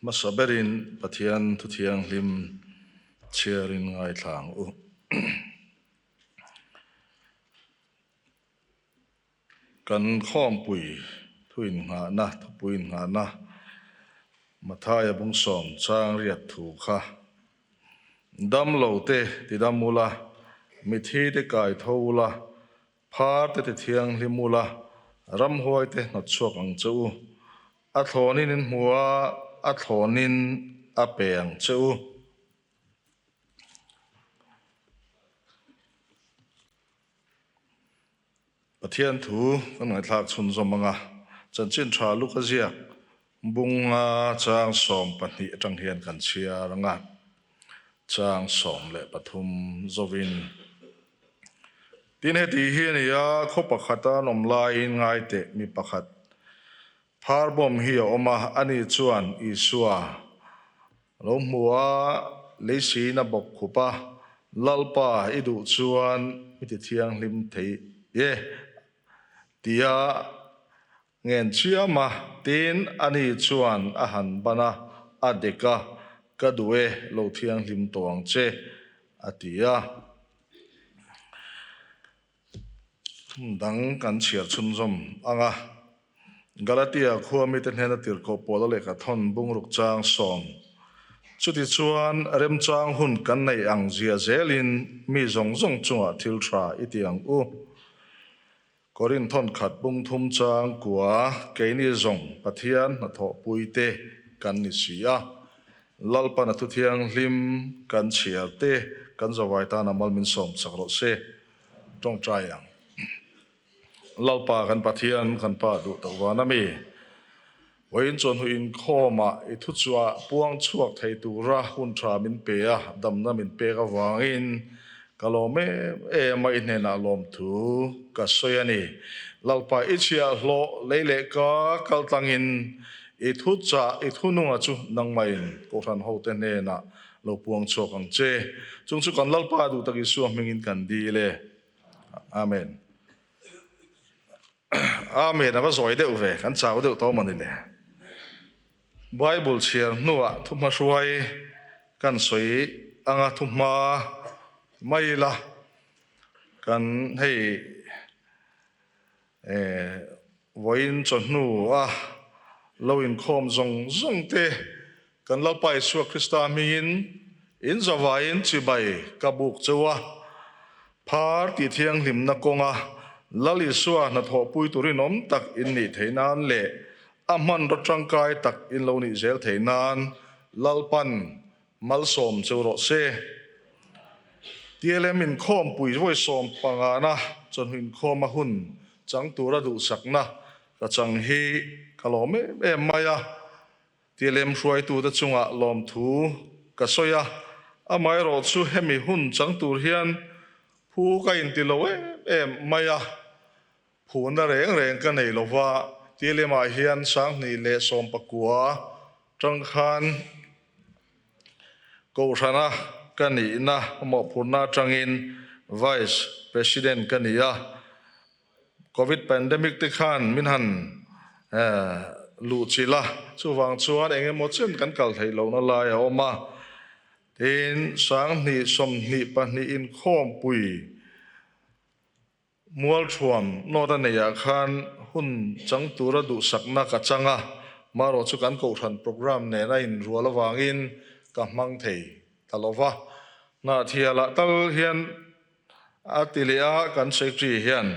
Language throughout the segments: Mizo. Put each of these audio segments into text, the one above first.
Hmasa berin Pathian thu thianghlim chhiarin ngaithla ang u. Kan khawmpui thu innghahna, thupui innghahna Mathaia bungsawm chang riat thu kha Damlo te tidam ula, mithi te kai tho ula, phar te ti thianghlim ula, ramhuai te hnawt chhuak ang che u. A thlawnin in hmu a, a thlawnin a pe ang che u. Pathian thu kan ngaihthlak chhunzawm anga chanchin tha luk a ziak bunga chang 12 atang hian kan chhiar anga chang 13 zovin tin heti hi a ni a, khaw pakhata an awm laiin ngai teh mi pakhat phar bawm hi a awm a, ani chuan Isua Lo hmu a, leisiin a bawk khup a, Lalpa, i duh chuan i ti thianghlim thei e, tia ngen chiam a. Tin, ani chuan a han ban a, a dek a, Ka duh e, lo thianghlim tawh ang che, a ti a. Thum dang kan chhiar chhunzawm ang a, Galatia khua mite hnena tirhkoh Paula lehkha thawn bungruk chang 10. Chutichuan, remchang hun kan neih ang zia zelin mi zawng zawng chungah thil tha i ti ang u. Korin thawn khat bung thum chang kua keini zawng Pathian hnathawhpuite kan ni si a, Lalpan a thuthianghlim kan chhiar te kan zawai tana mal min sawm chak rawh se. Tawngtai ang. Lalpa kan Pathian kan Pa duh tak van a mi. Vawiin chuan hu inkhawmah i thu chua puang chhuak thei tura hun tha min pe a, damna min pek avangin ka lawm em em a, i hnenah lawmthu ka sawi a ni. Lalpa i chhiahhlawh lei leh ka kal tlangin i thu chah i thu nunga chu nangmahin Kohhran hote hnenah Lo puang chhuak ang che. Chung chu kan Lalpa duh tak Isua hmingin kan dil e. Amen. Amen a va zawi deuh ve, kan chau deuh tawh mawni le. Bible chhiar hnuah thuhma hruai kan sawi anga thuhma mai ila kan hei Vawiin chawhnu a lo inkhawm zawng zawng te kan Lalpa Isua Krista hmingin in zavaiin chibai ka buk cheu a, phar tih thianghlimna kawnga Lal Isua hnathawhpui tur inawm tak in nih theih nan leh a hmanraw tangkai tak in lo nih zel theih nan Lalpan Malsawm cheu rawh se. TLM inkhawmpui vawi 15 na chawhnu inkhawm a hun chang tura duhsakna ka chang hi ka lawm em em mai a. TLM hruaitute chungah lawmthu ka sawi a, amaherawh chu hemi hun chang tur hian phu ka inti lo em em mai a. Phuhna reng reng ka nei lo va, TLM ah hian 2019 tang khan Kohhrana ka nihna mawhphurhna atangin Vice President ka ni a. Covid pandemic te khan min han luh chilh a, chuvang chuan eng emaw chen kan kal theih lohna lai a awm a. Tin, 2022 inkhawmpui Mualthuam nawt a neihah khan hun chang tura duhsakna ka chang a, marawh chu kan kohhran programme nen a inrual avangin ka hmang thei ta lo va. Hnahthialah tal hian a ti leh a, kan secretary hian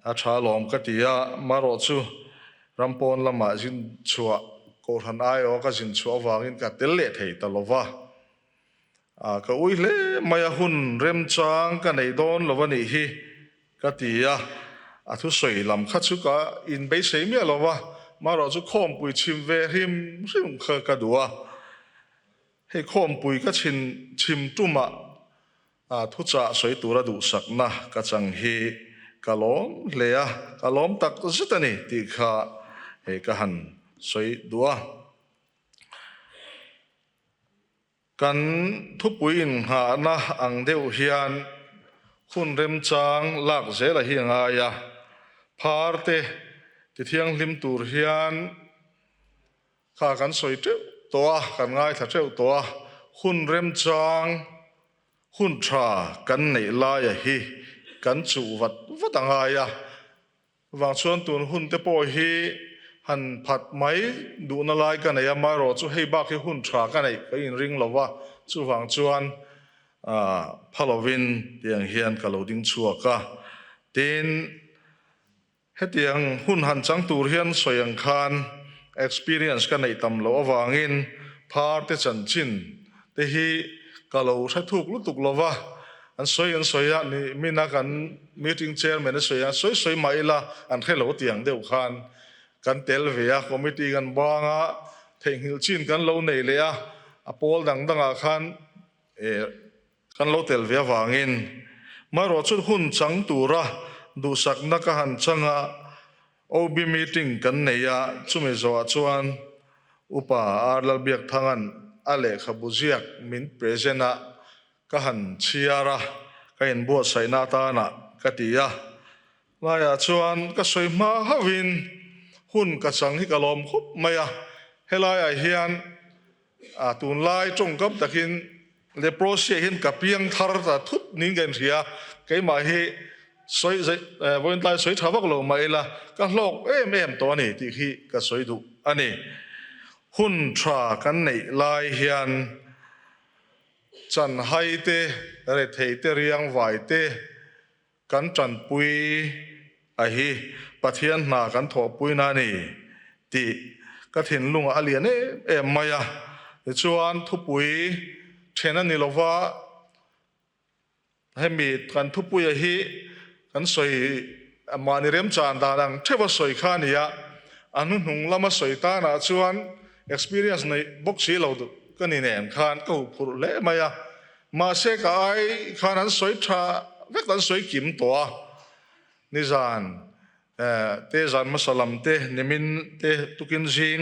a tha lawm ka ti a, marawh chu rampawn lamah zin chhuah kohhran aiawh ka zin chhuah avangin ka tel leh thei ta lo va. A, ka ui hle mai a, hun remchang ka nei dawn lo a nih hi, ka ti a. A thusawi lam kha chu ka inbeisei miah lo va, marawh chu khawmpui chhim ve hrim hrim kha ka duh a. Hei khawmpui ka chhin chhim tumah a thuchah sawi tura duhsakna ka chang hi ka lawm hle a, ka lawm tak zet a ni tih kha hei ka han sawi duh a. Kan thupui innghahna ang deuh hian hun remchang lak zela hi a ngai a, phar te tithianghlim tur hian kha kan sawi teuh tawh a, kan ngaithla teuh tawh a, hun remchang, hun tha kan neih laia hi kan chuh vat vat a ngai a. Vang chuan tun hun te pawh hi han phat mai duhna lai ka nei a, amaherawh chu hei bak hi hun tha ka neih ka inring lo va, chuvang chuan pha lovin tiang hian ka lo ding chhuak a. Tin, hetiang hun han chang tur hian sawi ang khan experience ka neih tam loh avangin phar te chanchin te hi ka lo hre thuk lutuk lo va, an sawi an sawi a, ni mina kan meeting chairman a sawi a, sawi sawi mah ila an hre lo tiang deuh khan kan tel ve a, committee kan bang a, theihnghilh chin kan lo nei leh a, a pawl dang dangah khan kan lo tel ve avangin marawh chu hun chang tura duhsakna ka han chang a, OB meeting kan nei a, chumi zawhah chuan Upa R Lalbiakthanga'n a lehkhabu ziak min present a, ka han chhiar a, ka inbuatsaihna atana ka ti a. Laiah chuan ka sawi hma hauhin hun ka chang hi ka lawm khawp mai a, helaiah hian A tunlai tawngkam takin leprosy ah hian ka piang thar ta thut niin ka inhria a, keimah hi sawi zai vawiin tlai sawi tha vak lo mah ila ka hlawk em em tawh a ni tih hi ka sawi duh a ni. Hun tha kan neih lai hian chanhai te, rethei te, riangvai te, Kan tanpui a hi Pathian hna kan thawhpuina a ni tih ka thinlungah a lian em em mai a. Tichuan thupui then a ni lova, hemi kan thupuia hi kan sawi mahni remchan dan ang theuha sawi kha a ni a, a hnuhnung lama sawi tanah chuan experience nei bawk si lo ka ni nen khan ka huphurh hle mai a. Mahse ka ai khan an sawi tha vek an sawi kim tawh a, nizan te zan hmasa lam te nimin te tukin zing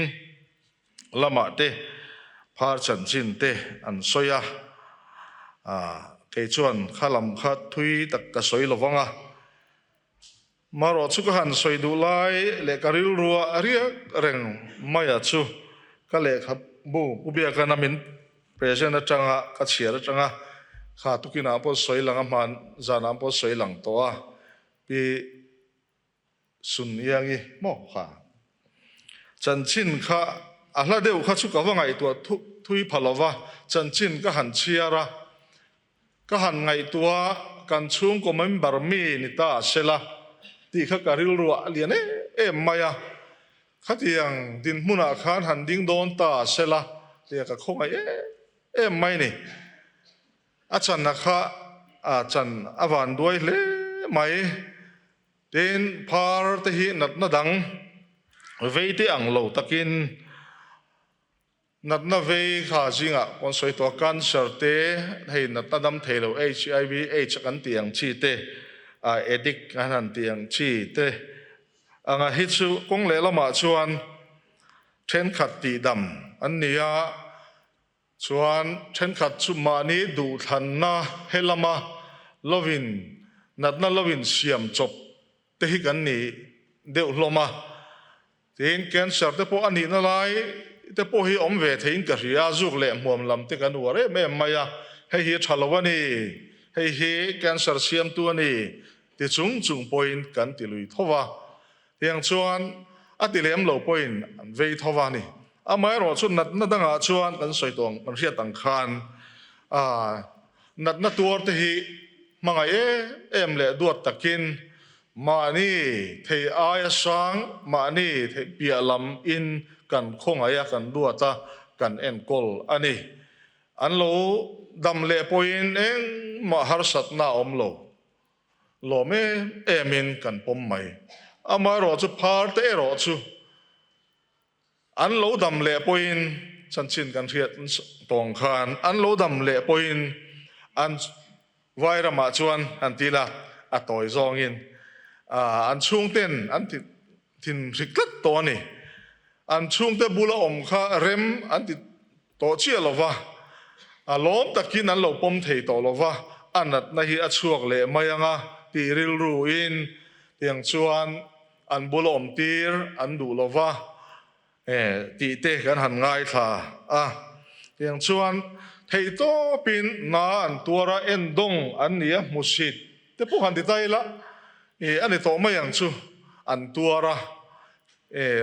lamah te phar chanchin te an sawi a, kei chuan kha lam kha thui tak ka sawi lo vang a. Marawh chu ka han sawi duh lai leh ka rilrua riak reng maia chu ka lehkhabu Pu Biakana min present atanga ka chhiar atanga kha tukinah pawh sawi lang a hman zanah pawh sawi lang tawh a Pi Sun Iangi maw kha chanchin kha a hla deuh kha chu ka va ngaihtuah thui pha lova chanchin ka han chhiar a. Ka han ngaihtuah kan chhungkaw member mi ni ta se la tih kha ka rilruah a lian em em mai a, khatiang dinhmunah khan han ding dawn ta se la tia ka khawngaih em em mai ni. A channa kha a chan a van duai hle mai. Tin, phar te hi natna dang vei te ang lo takin Natna vei kha zingah pawn sawi tawh a, cancer te, hei natna dam thei lo HIV, AIDS kan tih ang chi te, addict kan han tih ang chi te anga hi chu kawng lehlamah chuan thenkhat tihdam an ni a, chuan thenkhat chu mahni duhthlanna helama lovin natna lovin siam chawp te hi kan ni deuh hlawm a. Tin, cancer te pawh a nihna lai te pawh hi awm ve theiin ka hria a, zuk leh hmuam lam te kan uar em em mai a, hei hi a tha lo a ni, hei hi cancer siamtu a ni ti chung chung pawhin kan ti lui tho va, tiang chuan a ti lem lo pawhin an vei tho va a ni. Amaherawh chu natna dangah chuan kan sawi tawh ang, kan hriat ang khan natna tuar te hi hmangaih em em leh duat takin Mahni thei aia sang, mahni theih piah lam in kan khawngaih a, kan duat a, kan enkawl a ni. An lo dam leh pawhin engmah harsatna a awm lo. Lawm em em in kan pawm mai. Amaherawh chu phar te erawh chu an lo dam leh pawhin chanchin kan hriat tawng khan an lo dam leh pawhin an Vai ramah chuan an ti la, a tawi zawngin an chhungten an ti thin hrik tlat tawh a ni. An chhungte bula awm kha rem an ti tawh chiah lo va, a lawm takin an lo pawm thei tawh lo va, a natna hi a chhuak leh mai ang a tih rilruin tiang chuan an bula awm tir an duh lo va. Tih te kan han ngaithla a. Tiang chuan theihtawpin na an tuar a, endawng an ni a, hmusit te pawh han ti ta ila, a ni tawh mai ang chu, an tuar a.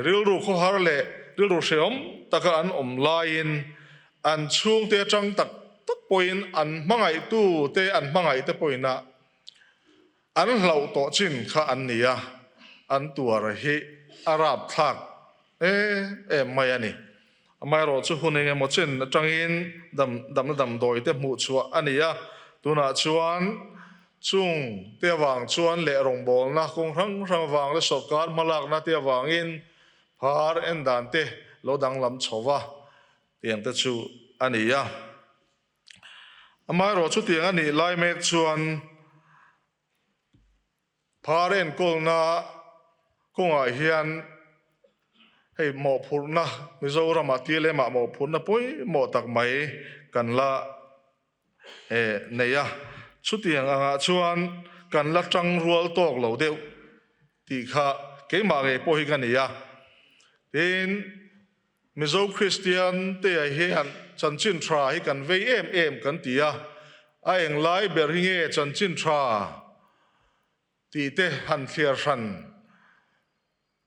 Rilru khawhar leh rilru hrehawm taka an awm laiin an chhungte atang tak tak pawhin an hmangaihtu te an hmangaih te pawhin a An hlauh tawh chin kha an ni a, an tuar hi a rapthlak em em mai a ni. Amaherawh chu hun eng emaw chen atangin dam damna damdawi te hmuh chhuah a ni a, tunah chuan chung te avang chuan leh rawngbawlna kawng hrang hrang avang leh sawrkar hmalakna te avangin phar en dan te lo danglam chho va, tiang te chu a ni a. Amaherawh chutiang a nih lai mek chuan phar enkawlna kawngah hian hei mawhphurhna Mizoramah TLM-ah mawhphurhna pawimawh tak mai kan la nei a. Chutiang angah chuan kan la tangrual tawk lo deuh tih kha keimah ngei pawh hi ka ni a. Tin, Mizo Kristian te ah hian chanchin tha hi kan vei em em kan ti a, a englai ber hi nge chanchin tha tih te han thliar hran,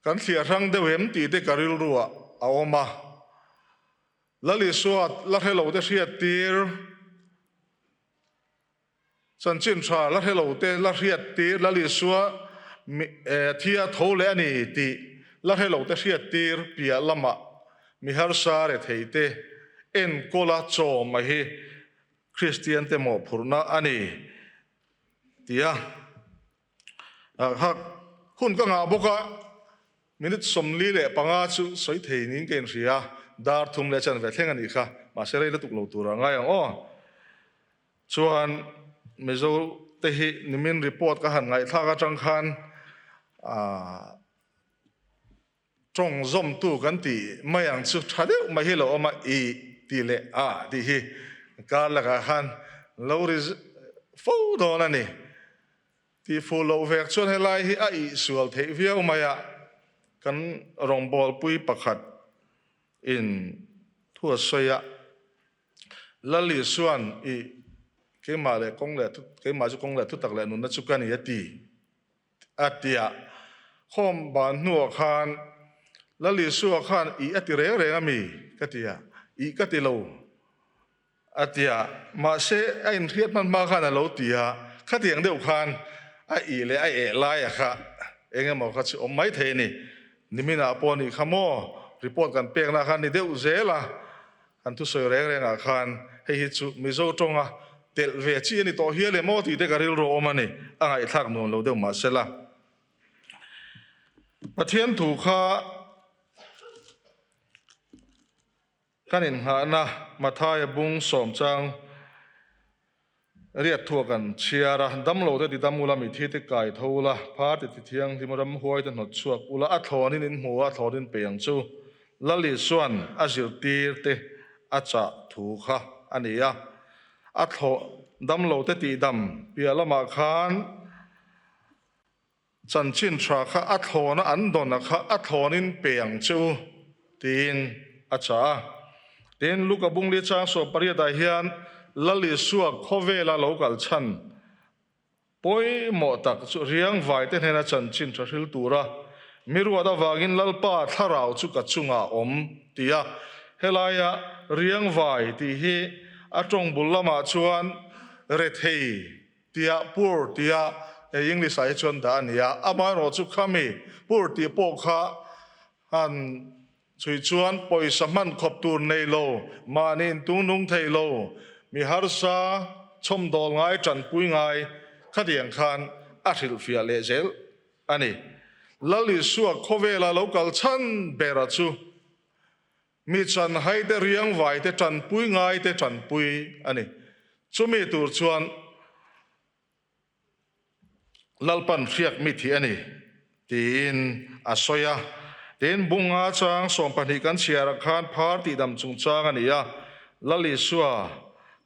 kan thliar hrang deuh em tih te ka rilru ah a awm a. Lal Isua la hre lo te hriat tir, Chanchin tha la hre lo te la hriat tir, Lal Isua thi a tho leh a ni tih la hre lo te hriat tir piah lamah mi harsa rethei te enkawla chawm a hi Kristian te mawhphurhna a ni ti a hun ka ngah bawk a, minute 45 chu sawi thei niin ka inhria, dar thum leh chanve thleng a nih kha, mahse rei lutuk lo tur a ngai ang aw. Chuan Mizo te hi nimin report ka han ngaihthlak atang khan tawng zawmtu kan tih mai ang chu tha deuh mai hi lo awm a, i tih leh a tih hi kar lakah khan lo ri fo dawn a ni. Tih fuh loh vek chuan helai hi a ihsual theih viau mai a, kan rawngbawlpui pakhat in thu a sawi a. Lal Isua'n i keimah leh kawng leh keimah chu kawng leh thutak leh nunna chu ka ni a ti a tia. Khawm ban hnuah khan Lal Isua khan i a ti reng reng a mi ka ti a, i ka ti lo a ti a, mahse a inhriat hman hma khan a lo ti a, khatiang deuh khan a i leh a eh laia kha eng emaw kha chu awm mai thei a ni. Niminah pawh nih kha maw report kan pekna khan ni deuh zel a. Kan thusawi reng rengah khan hei hi chu Mizo tawnga telh ve chi a ni tawh hial em aw tih te ka rilru awm a ni, a ngaihthlak nuam lo deuh mahsela. Pathian thu kha kan inngahna Mathaia bung sawm chang Riat thua kan chhiar a, damlo te ti dam ula, mithi te kai tho ula, phar te ti thianghlim ramhuai te hnawt chhuak ula, a thlawnin in hmu a, a thlawnin pe ang chu. Lal Isua'n a zirtir te a chah thu kha a ni a, a thlawh damlo te tihdam piah lamah khan Chanchin tha kha a thlawna an dawna kha a thlawnin pe ang che u, tiin a chah a. Tin, Luka bungli chang 18 ah hian Lal Isua khawvela lo kal chhan pawimawh tak chu riangvaite hnena chanchin tha hril tura mi ruat avangin Lalpa thlarau chu ka chungah a awm, ti a. Helaia riangvai tih hi a tawng bul lamah chuan rethei Tia poor tia English ah hi chuan dah a ni a, amaherawh chu khami poor tih pawh kha han chhui chuan pawisa hman khawp tur nei lo, mahni intung nung thei lo, mi harsa chhawmdawl ngai tanpui ngai khatiang khan a hrilhfiah leh zel a ni. Lal Isua khawvela lo kal chhan bera chu Mi chanhai te riangvai te tanpui ngai te tanpui a ni. Chumi tur chuan Lalpan hriak mi thih a ni tiin a sawi a. Tin, bunga chang 12 kan chhiarah khan phar tihdam chungchang a ni a, Lal Isua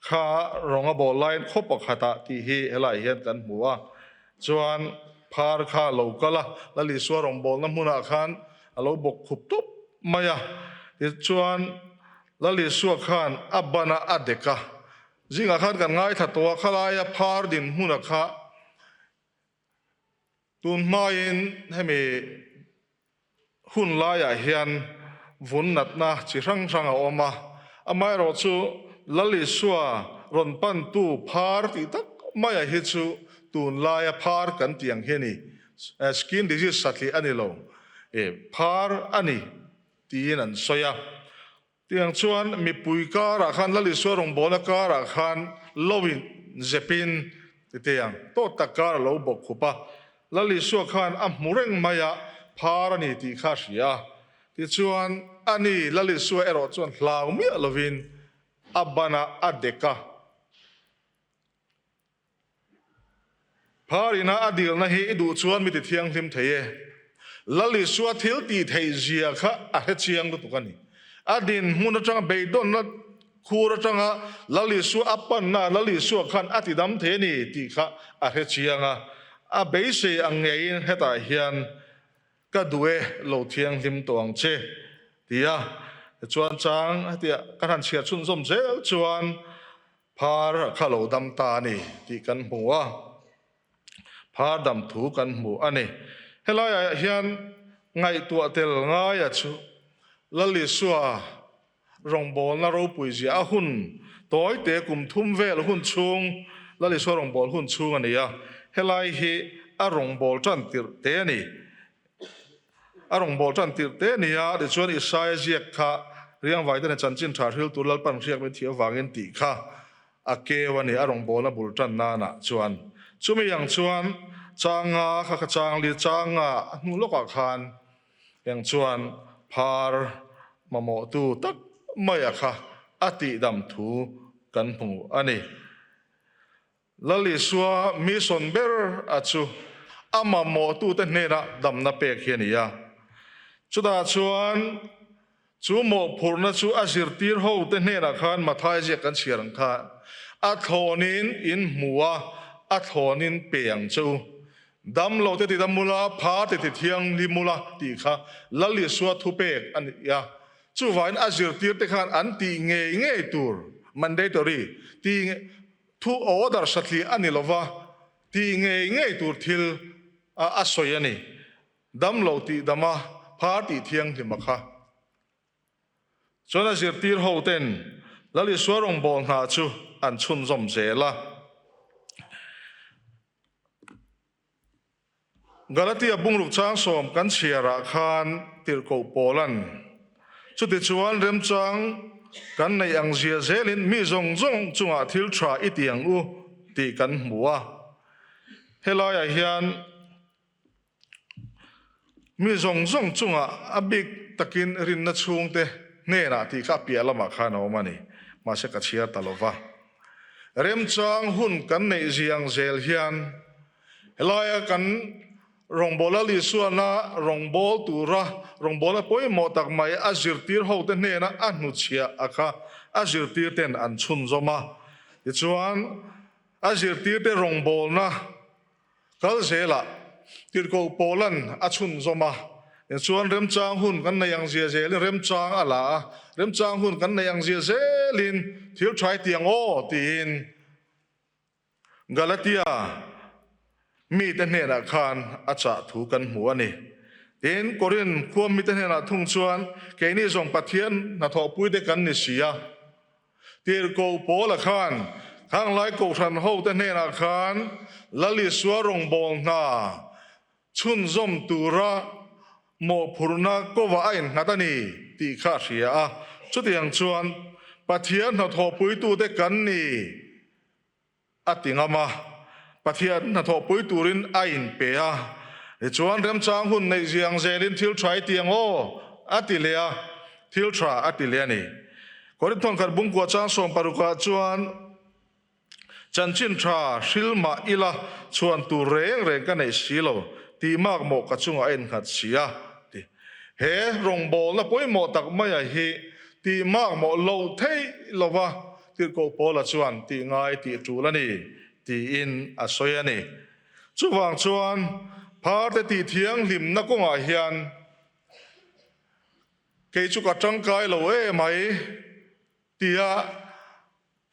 kha rawng a bawl laiin khaw pakhatah tih hi helaiah hian kan hmu a. Chuan phar kha a lo kal a, Lal Isua rawngbawlna hmunah khan a lo bawk khup tawp. mai a. Tichuan, Lal Isua khan a ban a, a dek a. Zingah khan kan ngaithla tawh a, khalaia phar dinhmuna kha tun hmain hemi hun laiah hian vun natna chi hrang hrang a awm a. Amaherawhchu, Lal Isua rawn pantu phar tih tak maiah hi chu tunlaia phar kan tih ang hi a ni. Skin disease satliah a ni lo, phar a ni tiin an sawi a. Tiang chuan mipui karah khan Lal Isua rawngbawlna karah khan lo in zepin titiang tawt tak kar a lo bawk khup a. Lal Isua khan a hmu reng mai a, phar a ni tih kha a hria a. Tichuan ani Lal Isua erawh chuan hlau miah lovin a ban a, a dek a. Phar ina a dilna hi i duh chuan mi ti thianghlim thei e. Lal Isua thil tih theih zia kha a hre chiang lutuk a ni. A dinhmun atanga beidawnna khur atanga Lal Isua a panna Lal Isua khan a tidam thei a ni tih kha a hre chiang a. A beisei ang ngeiin hetah hian ka duh e, lo thianghlim tawh ang che ti a. Tichuan chang hetiah ka han chhiar chhunzawm zel chuan Phar a kha lo dam ta a ni tih kan hmu a, phar dam thu kan hmu a ni. Helaiah hian ngaihtuah tel ngaia chu Lal Isua rawngbawlna ropui zia a hun tawite kum thum vel hun chhung Lal Isua rawngbâwl hun chhung a ni a, helai hi a rawngbâwl tan tirh te a ni. A rawngbâwl tan tirh te nia, tichuan Isaia ziak kha riangvai te nen chanchin tha hril tur Lalpan hriak min thih avangin tih kha a keu a ni, a rawngbâwlna bul tan nanah chuan. Chumi ang chuan changa kha kha chang li changa a hnu lawkah khan eng chuan phar mamawhtu tak maia kha a tihdam thu kan hmu a ni. Lal Isua mission ber a chu a mamawhtute hnenah damna pek hi a ni a. Chutah chuan chu mawhphurhna chu a zirtir hote hnenah khan Mathai ziak kan chhiar ang khan a thlawnin in hmu a, a thlawnin pe ang che u. Dam lo te ti dam ula, pha te ti thianghlim ula tih kha Lal Isua thupek a ni a. Chuvain a zirtirte khan an tih ngei ngei tur, mandatory, tih Thu order satliah a ni lova, tih ngei ngei tur thil a sawi a ni. Dam lo tih dam a, phar tih thianghlim a kha. Chuan a zirtir ho ten Lal Isua rawngbâwl hna chu an chhunzawm zel a. Galatia bungruk changsawm kan chhiarah khan tirhkoh Paula'n, Chutichuan remchang kan neih ang zia zelin mi zawng zawng chungah thil tha i ti ang u tih kan hmu a. Helaiah hian mi zawng zawng chungah a bik takin rinna chhungte hnenah tih kha a piah lamah khan a awm a ni. Mahse ka chhiar ta lova. Remchang hun kan neih ziang zel hian Helaia kan rawngbâwl Lal Isuana rawngbâwl tura rawngbâwlna pawimawh tak mai a zirtir hote hnena a hnuchhiah a kha a zirtirten an chhunzawm a. Tichuan, a zirtirte rawngbâwlna kal zelah Tirhkoh Paula'n a chhunzawm a. Tichuan, remchang hun kan nei ang zia zelin remchang a la a, remchang hun kan nei ang zia zelin thil ṭhai tiang aw tiin Galatia mite hnenah khan a chah thu kan hmu a ni. Tin, Korinth khua mite hnenah thung chuan, Keini zawng Pathian hnathawhpuite kan ni si a. Tirhkoh Paula khan khanglai kohhran hote hnenah khan Lal Isua rawngbâwl hna chhunzawm tura mawhphurhna kawah a innghat a ni tih kha a hria a. Chutiang chuan Pathian hnathawhpuitute kan ni. A ti ngam a, Pathian hnathawhpui turin a inpe a, tichuan remchang hun neih ziang zelin thil tha i ti ang aw, a ti leh a, thil tha a ti leh a ni. Korinth thawnkhat bungkua chang sawmparukah chuan, Chanchin tha hril mah ila chhuan tur reng reng ka neih si lo, tih mak mawh ka chungah a innghat si a, ti. He rawngbawlna pawimawh tak maia hi tih mak mawh loh theih lova Tirhkoh Paula chuan tih ngai tih tul a ni tiin a sawi a ni. Chuvang chuan pharte tih thianghlimna kawngah hian Kei chu ka tangkai lo e mai tia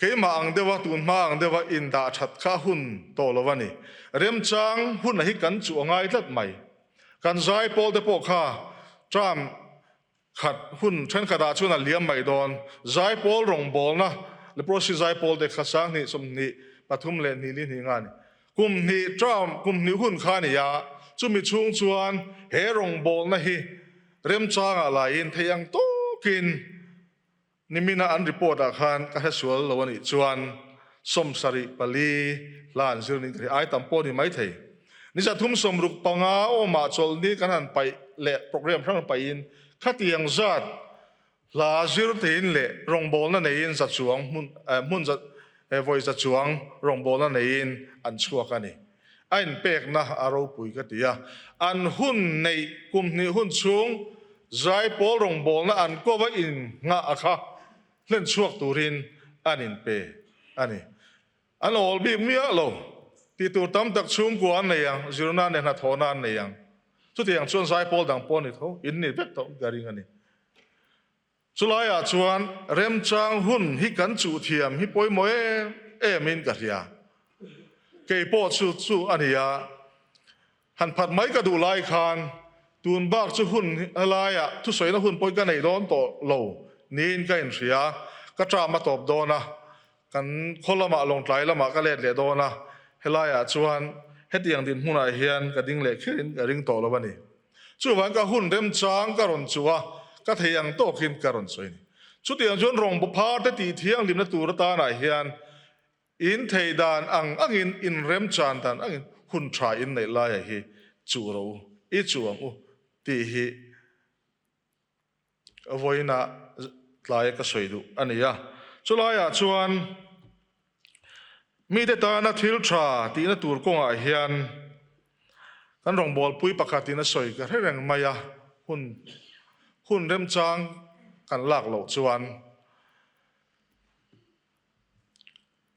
keimah ang deuha tun hma ang deuha indah that kha a hun tawh lo a ni. Remchang hun hi kan chuh a ngai tlat mai. Kan zaipawl te pawh kha term khat hun thenkhatah chuan a liam mai dawn. Zaipawl rawngbawlna leprosy zaipawl te kha 20 23 leh hnih li hnih nga a ni. Kum hnih term kum hnih hun kha a ni a, chumi chhung chuan he rawngbawlna hi Remchangah laiin thei ang tawkin nimina an report ah khan ka hre sual lo a nih chuan 74 hla an zir niin ka hria, ai tam pawh a ni maithei. Ni 365 awmah chawlhni kan han paih leh program hrang paihin khatiang zat hla zir teiin leh rawngbawlna neiin za chuang hmun hmun za vawi za chuang rawngbawlna neiin an chhuak a ni. A inpekna a ropui ka ti a, an hun neih kum hnih hun chhung zaipawl rawngbawlna an kova innghah a kha hlen chhuak turin an inpe a ni. An awl bik miah lo tih tur tam tak chhungkua an nei ang, zirna nen hnathawhna an nei ang. Chutiang chuan zaipawl dang pawh a ni tho, in ni vek tawh ka ring a ni. Chulaiah chuan remchang hun hi kan chuh thiam hi pawimawh em emin ka hria. Kei pawh chu chu a ni a, han phat mai ka duh lai khan tun bak chu hun helaiah thusawina hun pawhin ka nei dawn tawh lo niin ka inhria. Ka ṭam a tawp dawn a, kan khaw lamah Lawngtlai lamah ka let leh dawn a, helaiah chuan hetiang dinhmunah hian ka ding leh kherin ka ring tawh lo a ni. Chuvang ka hun remchang ka rawn chuh a, ka thei ang tawkin ka rawn sawi a ni. Chutiang chuan rawngbawh phar te tih thianghlimna tur atanah hian in thei dan ang angin, in remchan dan angin hun tha in neih laia hi chuh rawh u, i chuh ang u tih hi vawiinah tlai ka sawi duh a ni a. Chulaiah chuan mite tana thil tha tihna tur kawngah hian kan rawngbawlpui pakhatin a sawi ka hre reng mai a, hun hun remchang kan lak loh chuan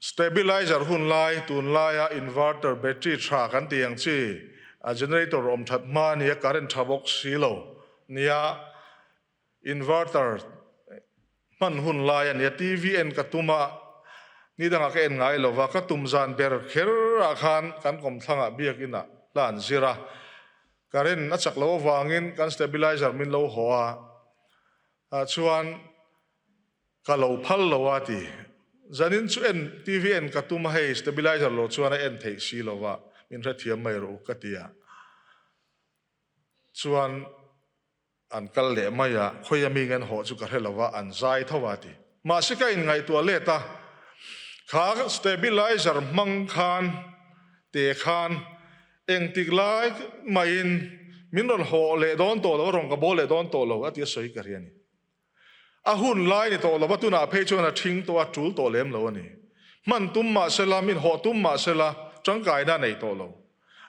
Stabilizer hun lai, tunlaia inverter battery tha kan tih ang chi, a generator awm that hma nia current tha bawk si lo nia inverter hman hun lai a nia TV en ka tum a, ni dangah ka en ngai lo va, ka tum zan ber kher ah khan kan kawmthlangah biakinn ah hla an zir a, current a chak loh avangin kan stabilizer min lo haw a, ah chuan Ka lo phal lo a ti. Zanin chu en TV en ka tum a hei stabilizer lo chuan a en theih si lo va, min hrethiam mai rawh u ka ti a. Chuan an kal leh mai a, khawi ami ngen haw chu ka hre lo va, an zai tho a ti. Mahse ka inngaihtuah let a, kha stabilizer hmang khan te khan engtik lai mahin min rawn haw leh dawn tawh lo, a rawn ka bawl leh dawn tawh lo a ti a sawi ka hria a ni. A hun lai ni tawh lova tunah phei chuan a ṭhing tawh a, ṭul tawh lem lo a ni. Hman tum mah sela, min hawh tum mah sela, ṭangkaina a nei tawh lo.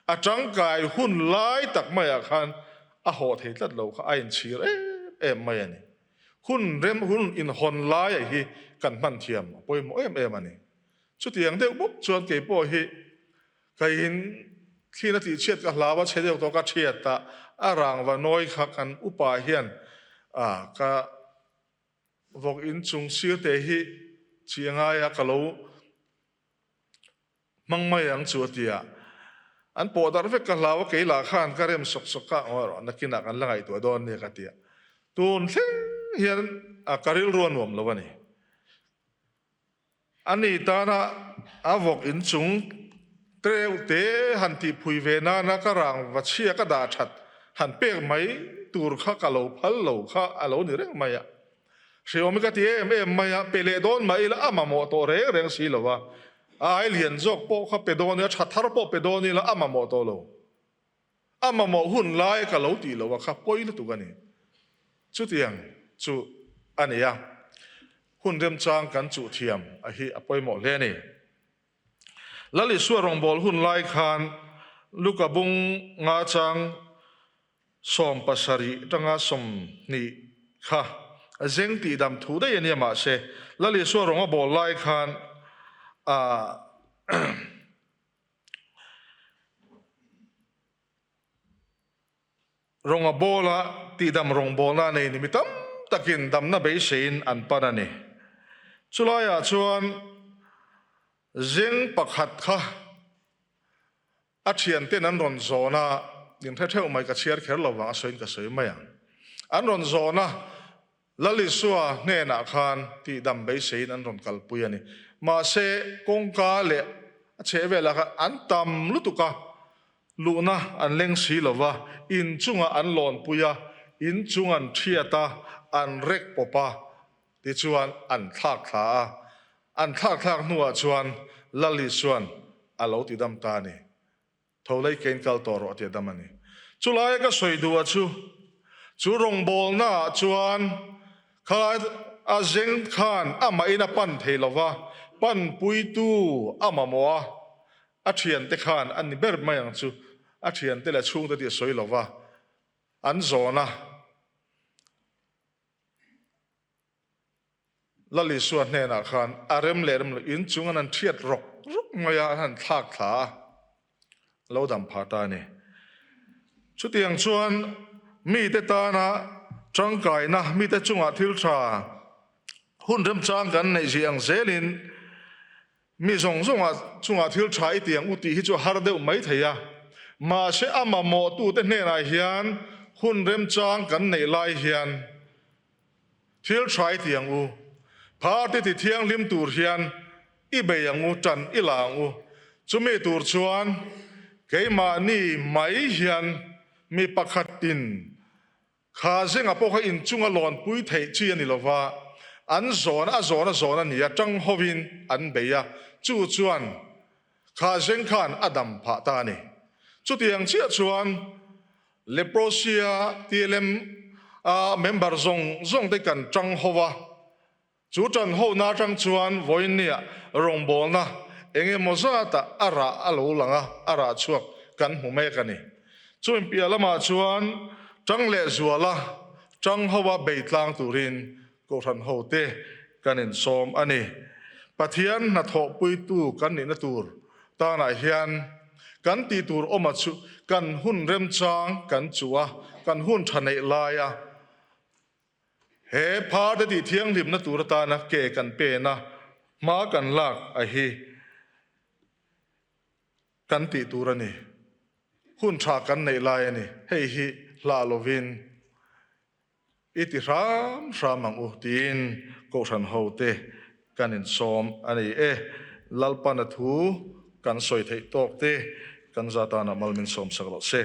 A ṭangkai hun lai tak maiah khan a hawh thei tlat lo kha a inchhir em em mai a ni. Hun rem hun inhawn laia hi kan hman thiam a pawimawh em em a ni. Chutiang deuh bawk chuan kei pawh hi ka in thlir a tihchhiat ka hlau a, chhe deuh tawh ka thiat a, a rangva nawi kha kan upa hian a ka vawk inchung sir te hi chi a ngai a, ka lo hmang mai ang chu a ti a, an pawh darh vek ka hlau a, kei lah khan ka rem sawk sawk a, aw erawh nakinah kan la ngaihtuah dawn nia ka ti a, tun thleng hian a ka rilru a nuam lo a ni. Ani tana a vawk inchung tleu te han tihphui ve nana ka rang va chhia ka dah that han pek mai tur kha ka lo phal lo kha a lo ni reng mai a. Hreawm hi ka ti em em mai a, pe leh dawn mah ila a mamawh tawh reng reng si lo a, a ai lian zawk pawh kha pe dawn ila, tha thar pawh pe dawn ila a mamawh tawh lo. A mamawh hun lai ka lo tih loh a kha pawi lutuk a ni. Chutiang chu a ni a, hun remchang kan chuh thiam a hi a pawimawh hle a ni. Lal Isua rawngbâwl hun lai khan Luka bung nga chang 70 tanga 20 kha zeng tihdam thu daih a nia mahse Lal Isua rawng a bâwl lai khan a Rawnga bawla tihdam rawngbawlna nei ni mi tam takin damna beiseiin an pan a ni. Chulaiah chuan zeng pakhat kha a thianten an rawn zawn a, in hre theuh mai ka chhiar kher lo vang a sawiin ka sawi mai ang. An rawn zawn a, Lal Isua hnenah khan tihdam beiseiin an rawn kalpui a ni. Mahse, kawngka leh a chhehvelah khan an tam lutuk a, luhna an leng si lo va, in chungah an lawnpui a, in chung an thiat a, an rek pawp a, tichuan an thlak thla a. An thlak thlak hnuah chuan Lal Isua'n a lo tidam ta a ni. Tho lei kein kal tawh rawh tih a dam a ni. Chulaia ka sawi duh a chu, chu rawngbawlna ah chuan khalai a zeng khan amahin a pan thei lo va, panpuitu a mamawh a, a thiante khan a ni ber mai ang chu, a thiante leh a chhungte tih a sawi lo va, an zawn a. Lal Isua hnenah khan a rem leh rem lo in chung an han thiat rawk rawk mai a, an han thlak thla a, lo dam phah ta a ni. Chutiang chuan mite tana tangkaina, mite chungah thil tha hun remchang kan neih zih ang zelin mi zawng zawngah chungah thil tha i ti ang u tih hi chu a har deuh mai thei a. Mahse a mamawhtute hnenah hian hun remchang kan neih lai hian Thil tha i ti ang u. Party ti thianghlim tur hian i bei ang u, tan i la ang u. Chumi tur chuan keimahni mai hian mi pakhatin kha zinga pawh kha inchunga lawnpui theih chi a ni lova, an zawn a zawn a zawn a ni a, tang hovin an bei a, chu chuan kha zeng khan a dam phah ta a ni. Chutiang chiah chuan Leprosia TLM a member zawng zawng te kan tang ho a, chu tan ho na atang chuan vawiinnia rawngbawlna eng emaw zatah a rah a lo lang a, a rah chhuak kan hmu mek a ni. Chumi piah lamah chuan tang leh zuala tang ho a bei tlang turin Kohhran ho te kan insawm a ni. Pathian hnathawhpuitu kan nihna tur tanah hian kan tih tur awma chu kan hun remchang kan chuh a, kan hun tha neih laia he phar te tih thianghlimna tur atana ke kan pen a, hma kan lak a hi kan tih tur a ni. Hun tha kan neih lai a ni. Hei hi hlah lovin I ti hram hram ang u tiin Kohhran hote kan insawm a ni e. Lalpana thu kan sawi theih tawk te kan za tanah mal min sawm sak rawh se.